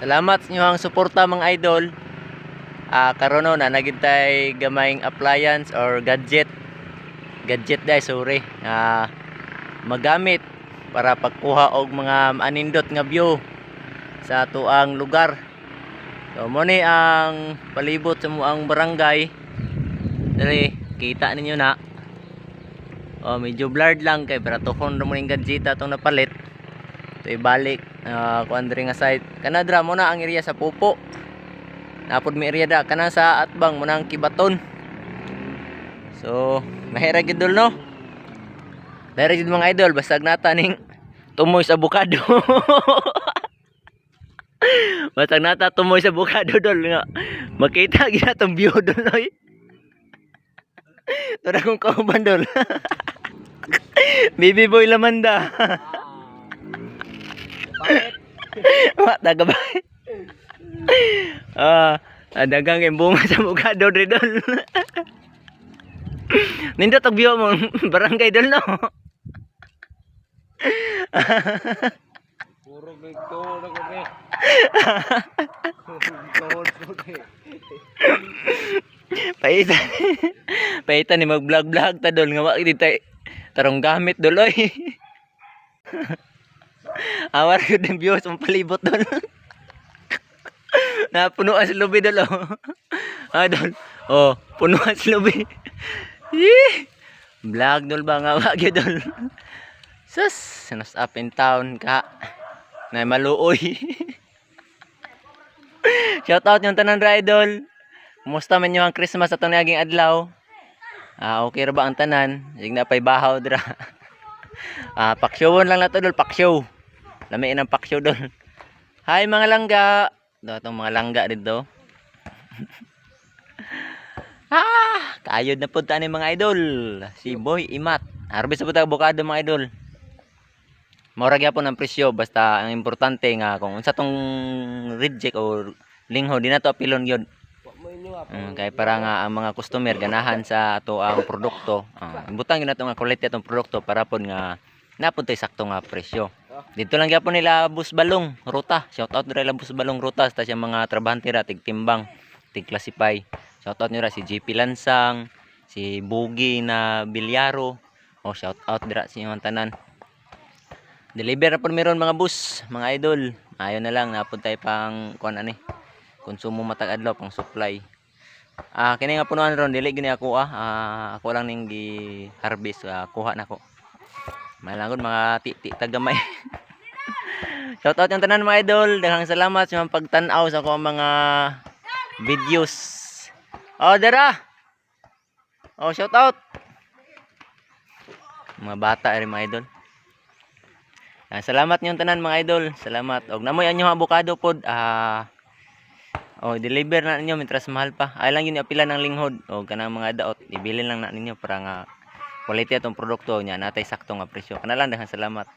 Salamat sa inyong suporta, mga idol. Karon no, na nagid tay gamayng appliance or gadget. Gadget dai, sorry. Magamit para pagkuha og mga anindot nga view sa atuang lugar. So mo ni ang palibot sa amoang barangay. Dali, kita ninyo na. Oh, medyo blurred lang kay baratuhon ra mo ning gadget atong napalit. Ito ibalik kuan diri nga site. Kana dra mo na ang area sa Pupo. Napod mi area da kana sa atbang mo na ang Kibaton. So, mahira gid, dol, no. Mahira gid, mga idol, basta nata ning tumoy sa abukado. Basta nata tumoy sa abukado, dol, nga makita gyud atong view, dol, oy. Tara kong kauban, dol. Baby boy Lamanda. Wa taga ba? Dagang kay bunga sa abukado dre, dol. Nindot og view mo barangay, dol, no. Puro tuhod ako pre. Tuhod ko pre. Paita. Paita ni mag-vlog-vlog ta, dol, nga wa gid tay tarong gamit, dol, oy. Awar gud ang views ang palibot, dol. Napunuan sa lubi, dol, oh. Ah, dol. Oh, punuan sa lubi. Yee! Vlog, dol, ba nga wa gyud, dol. Sus, nas up in town ka. Na maluoy. Shout out yung tanan ra, idol. Kumusta man nyo ang Christmas atong niaging adlaw? Okay ra ba ang tanan? Sige na pay bahaw dra. Paksyowan lang na to, dol, paksyow. Lamiin ang paksyow, dol. Hi, mga langga. Do atong mga langga dito. Kayod na pud ta ni, mga idol. Si Boy Imat. Harvest sa pud ta abukado, mga idol. Mura gyapon ang presyo, basta ang importante nga kung unsa tong reject or lingho, di na to apilon gyud. Wa mo inyo ah. Kay para nga ang mga customer ganahan sa ato ang produkto. Butang gyud nato nga quality atong produkto para pod nga napud tay sakto nga presyo. Dito lang gyapon nila Bus Balong Ruta. Shout out dira Bus Balong Ruta sa siyang mga trabahante ra, tig timbang, tig classify. Shout out nila si JP Lansang, si Bugi na Bilyaro. Oh, shout out dira sa inyong tanan. Deliver na po meron, mga bus, mga idol. Ayo na lang napud tay pang kuan ani. Konsumo matag adlaw, pang supply. Kini nga punuan ron dili gini ako ah. Ako lang ning gi harvest, kuha nako. Malangod mga titi tagamay. Shout out yung tanan, mga idol. Daghang salamat sa mga pagtan-aw sa akong mga videos. Oh, dara. Oh, shout out. Mga bata rin, mga idol. Salamat yung tanan, mga idol. Salamat. Og namoy anyo abukado pod. Oh, deliver na ninyo mientras mahal pa. Ay lang yun apila ng linghod o kanang mga daot. Ibili lang na ninyo para nga quality atong produkto nya natay sakto nga presyo. Kana lang, daghang salamat.